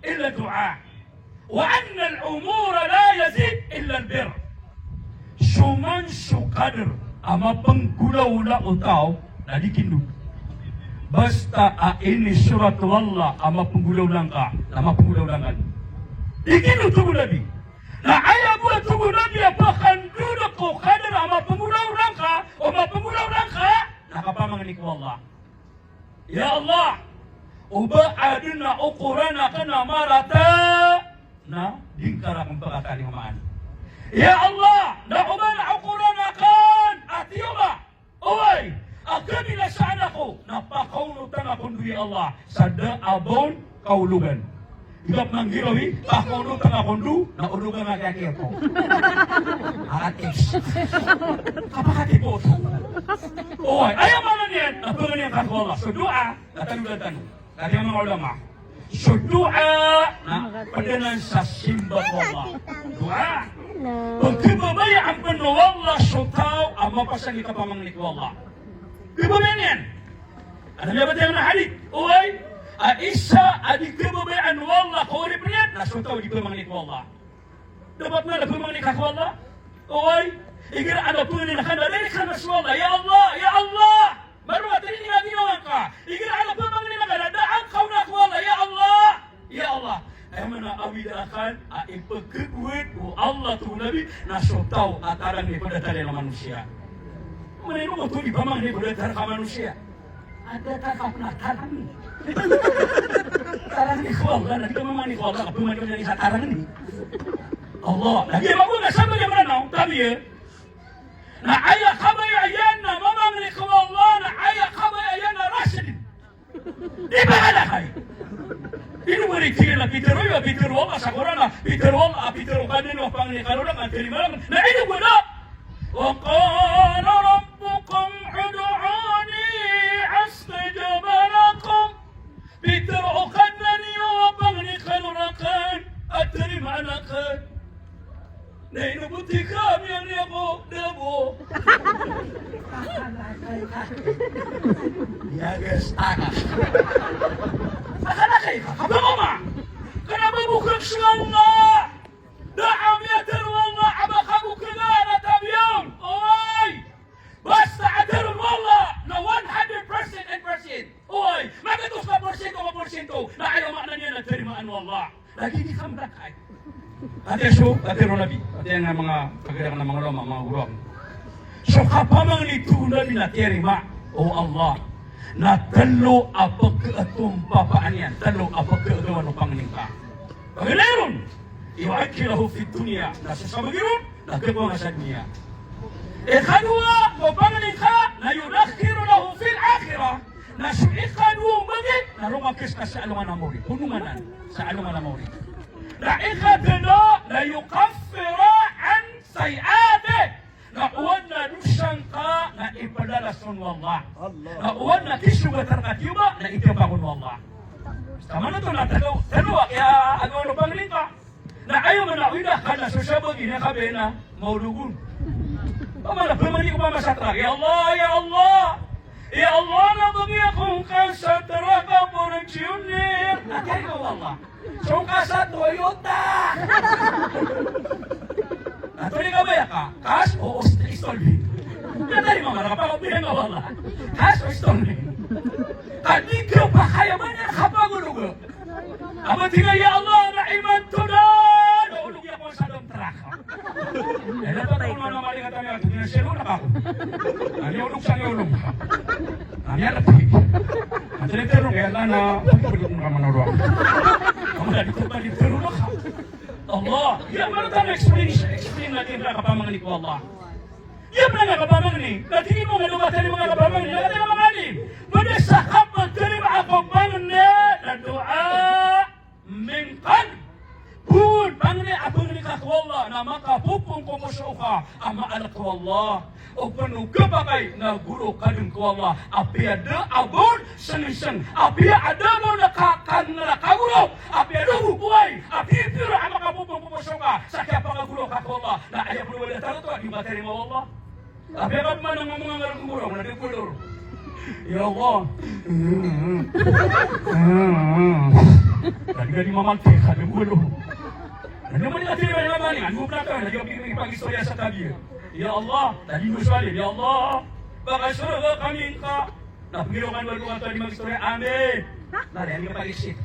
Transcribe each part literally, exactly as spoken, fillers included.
illa du'a. Wa anna al-umura la yazid illa al-birr. So man so kadar a mapenggolawla o taw na di kindo. Basta a inisorat o Allah a mapenggolawla ngka, na mapenggolawla ngka. Di kindo, tig o Nabi. Na aya bo a tig o Nabi a pakandodok ko kadar a mapenggolawla ngka, o mapenggolawla ngka, na kapamangni ko Allah. Ya Allah, o ba aden a okoran aken a marata, na di ngka raken pekatarimaan. Ya Allah, na o ba na okoran aken a tiyoba, oway, a kabinasaan ako, na pakaonot angka kondo, ya Allah, sa da a ba on kaologan. Iba manggirawi, pakaonot angka kondo, na ologan angka kiyakiyako. Atis. Kapakatipo. Oway, aya maana niyan, na pangni angka ko Allah. So du'a, na tano, na tano. Katii o manga ulama. So du'a, na ped anan sa simba ko Allah. Du'a. Pekhababayaan pen o Allah so taw a mapasang i kapamangni ko Allah. Khababayaan iyan. Adn a miyabatiya a hadith, oway, a isa a di khababayaan o Allah ko oripen iyan, na so taw a di pamangni ko Allah. Dapat na pamangni ka ko Allah. Oway, igira a pamangni ka na, na so Allah, ya Allah, ya Allah. Maro a tini a ginawa ngka. Igira a pamangni ka na, da angka ona ko Allah, ya Allah. Ya Allah, aya maana a awid aken a ipkhagowad o Allah, tig o Nabi, na so taw a tarang iyan ko datar iyan a manosiya. Maana ino oto di pamangni ko datar ka manosiya? A datar ka pen a tarang. Tarang iyan ko Allah, na di ka mamangni ko Allah, ka pamangni ka sa tarang iyan. Allah, lagid iyan mago na sabagi a Mranaw, tabiya. Na aya kabaya iyan na mamangni ko Allah, na aya kabaya iyan na rasd. Di ba ka lakay? Ino ba di tig iyan a pitharo, a pitharo ka sa Qur'an, a pitharo, a pitharo ka dn o pangni ka roo na ka tarimaan. Na ino ba da? Wa qala rabbukum ud'uni astajib lakum. Pitharo o Kadnan iyo a pangni ka roo raken a tarimaan aken. Na ino bo tig ka a miyangni ako, da bo. Iyagas taka. Pakalakay ka, kabako ma. Kna ba bokhag so Allah. Da a miyatharo o Allah a ba ka bokhag a tabiya on. Oy! Basta a tharo o Allah na one hundred percent and percent. Oy, magatos ka porsyento ka porsyento na aya maana niyan na tarimaan o Allah. Lagid i kamrakay. Ati so, ati ro Nabi, ati nga manga pagirakan a manga ulama, manga guro. So kapamangni, tig o Nabi, na tiyarima o Allah na tlo a pkhaatompapaan iyan, tlo a pkhaagawan o pangni ka. Pagari ron, yu'ajjiluhu fid dunya, na so sabagi ron, na khakowa ngka sa doniya. Ikadowa ko pangni ka, na yu'akhkhiruhu fil akhirah, na so ikadowa o bagi, na roo ka kis ka sa alongan a mawri. Ponong anan sa alongan a mawri. Na ikatlo, na yukaffiru an sayyi'atih, na o adn a dosa ngka na ipdalas on o Allah. Allah. Na o adn a kisogat rka a tiyoba na itiyapa on o Allah. Taman oto na tlo, tlo a kiyaagawan o pangni ka. Na aya maana o ida ka na so sabagi na kabaya na maolog on. Pamana pamangni ko pamasa trak, ya Allah, ya Allah. Ya Allah, na bagi ako ngka sa trak a Fortuner. Na tiyarima o Allah. So ngka sa Toyota. Na toni kabaya ka, cash o installment? Na tiyarima mamana ka pakapiya nga wala. Cash o installment? Ka di ka pakaya man iyan kapagolog. A ba tig iyan, ya Allah, na imanto da, na olog iyan ko sa dam trak. Aya dapat ko na mali ka tamiya, tig iyan, sino na ka ko? Ani olog sa ni olog. Ani alat. Ati na tero, kaya na, na, pagpagpag na ka manolong. Kamu na di ko ba di tero na ka? Allah, iya maana tano explain, explain natin ka kapamangni ko Allah. Iya maana nga kapamangni, na tig iyan mo nga dowa tano manga kapamangni, na katii a manga alim. Basta sa kapagtarimaa ko pangni na du'a min qalb. Bon, pangni a pangni ka ko Allah, na makapopoon ko poso ka a maal ko Allah. O pn o kapakay na goro ka dn ko Allah, apiya da a ba on sngsng, apiya da a ba on ka, ka, na kagoro, apiya da bo, oway, apiya pira a makapopoon ko poso ka sa kiyapakagoro ka ko Allah. Na aya pn o ba da tano oto a di matarima o Allah. Apiya ka pman a ngomong a ngaran ko goro, na di ko goro. Ya Allah. Na di ka di mamantik, ka di bolo. Na di man di ka tiri ba na mani, ano ka ka, na di ka pipag-istorya sa kabir. Ya Allah, na di mo siya, ya Allah, pakasorga kami ngka. Na pagiro kan walo ka di mag-istorya, amin. Na di ka pag-isip.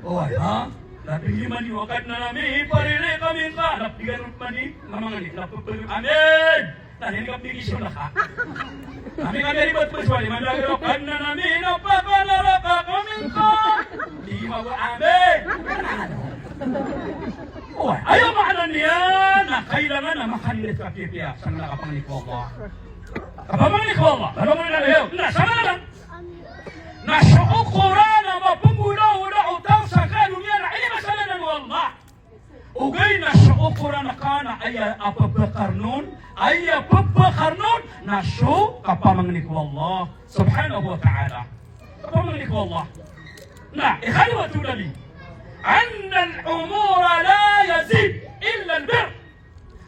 O, ay, ha? Na pagiro man di wakat na nami, iparili kami ngka. Na pagiro man di, mamangani, na pagiro, amin. Na di ka pag-isip na ka. Kami kami ribat mo siya, di man di wakat na nami, na pakanaraka kami ngka. Di mawa, amin. O, ay, aya maana niyan na kailangan na makanilid ka pipiya sa kapamangni ko Allah. Kapamangni ko Allah. Lalo mo na leyo. Na, sama na lang. Na so okoran a mapnggolawla o taw sa kaniyan na ini masalanan o Allah. Ogaid na so okoran ka na aya a pphakar on, aya pphakar on na so kapamangni ko Allah subhanahu wa ta'ala. Kapamangni ko Allah. Na, ikadwa, tig o Nabi, anna al-umura la yazid illa al-birr.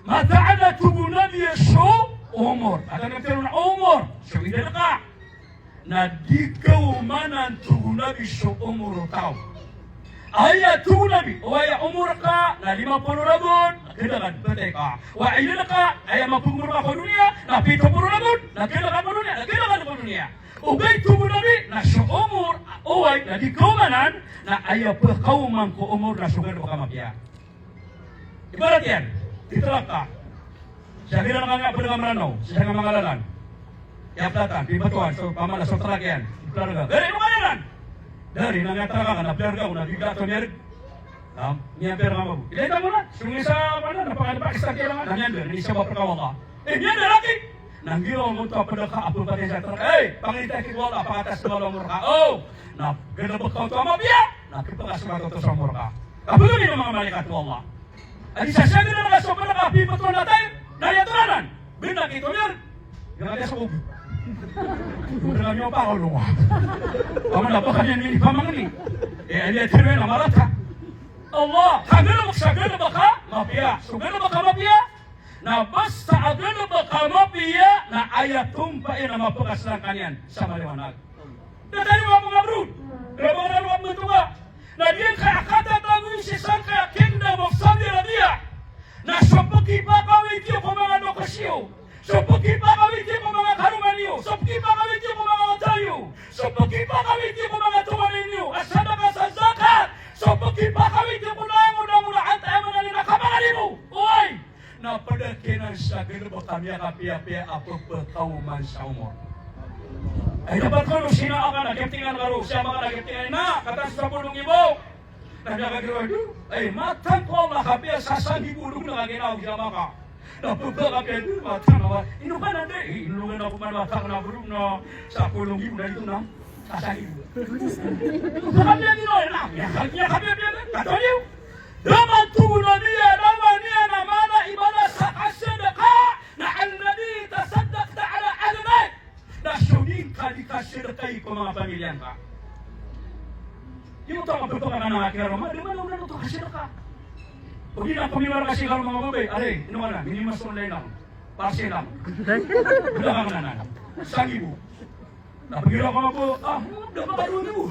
Mataan a tig o Nabi a so omor. Mataan a tig o Nabi a omor. So idad ka. Na di kaomanan tig o Nabi so omor o taw. Aya tig o Nabi, o aya omor ka na lima polo ragon, na kna ka di patay ka. O aya idad ka, aya mapagomor ka ko doniya, na pito polo ragon, na kna ka ko doniya, na kna ka ko doniya. Ogaid tig o Nabi, na so omor, oway, na di kaomanan, na aya pkaoman ko omor na so galbk a mapiya. Ibarat iyan, di trak ka. Sa giyanan ka nga pd ka Mranaw, sa giyanan ka Mangalalan. Aya platan, di batoan, so pamana so trak iyan. Di trak ka. Dari, ino ka iyan? Dari, na nga trak ka, na plarga, na bigla to miyarg. Am, niyan pira ka mabo. Ilay ta mo na. Sungisa ka na, na pangan pa, isa kiyan na, na niyan, na isa ba pagkawala. Eh, niyan, na laki. Na nggiraw mo to a pd ka a pphakay sa trak. Eh, pangita ki ko Allah, pakatas ko Allah omor ka. O, na galbk ka oto a mapiya, na kipkasorat oto so omor ka. Ka pd on i manga malaikat o Allah. Adi sa sabi na so pd ka a pipto na taym, na aya toranan. Bnar ki tomir. Aya ka di sa kogi. Bnar ka niyo pa ko lo. Paman na ba ka niyan minipamangni. Eh, aya tirwe na marata. Allah, ka galbk sa galbk a mapiya. So galbk a mapiya. Na basta a galbk a mapiya na aya tompa iyan a mapkasorat ka niyan sa maliwanag. Datar iyan ko manga abroad. Raba raba ko manga toga. Na di ngka a katatagoy sii sangkai a Kingdom of Saudi Arabia. Na so pkipakawit iyo ko manga dokes iyo. So pkipakawit iyo ko manga karoma niyo. So pkipakawit iyo ko manga wata iyo. So pkipakawit iyo ko manga tomanin iyo. A sadaka sa zakat. So pkipakawit iyo ko langon-langon a antaa man a lina kapangan iyo. Oway! Na pd kiran sa galbk a miyakapiyapiya a pphakaoman sa omor. Ay, dapat ko no sina aka na kiptingan ka ro, siya maka na kiptingan na, katan sa sapolo nggibo. Na miyakagiraw, adu, ay, mataan ko Allah, kapiya sa sanggibo dn na kaginaw siya maka. Na pphakapiya dn, mataan ko Allah. Ino ka na dn, eh, ino ka na ko man mataan ko na bro na sapolo nggibo na ito na. Sa sanggibo. Pphakapiya dn, na, miyakapiya, miyakapiya dn, katawan iyo. Da man tig o Nabi a, da man iyan a mala i bala sa kasadka, na alladhi tasaddaqta ala ahli bayt. Na so di ngka di kasadkai ko manga pamilya ngka. Di mo to a kapagpakana a kiraroma, da man iyan oto kasadka. O di na pamiwara ka sii ko manga babay, aray, ino ka na, minimas ko na ilang. Para sii lang. Da ka na na. Sanggibo. Na pagiraw ka mabo, ah, da ka ba dun mo.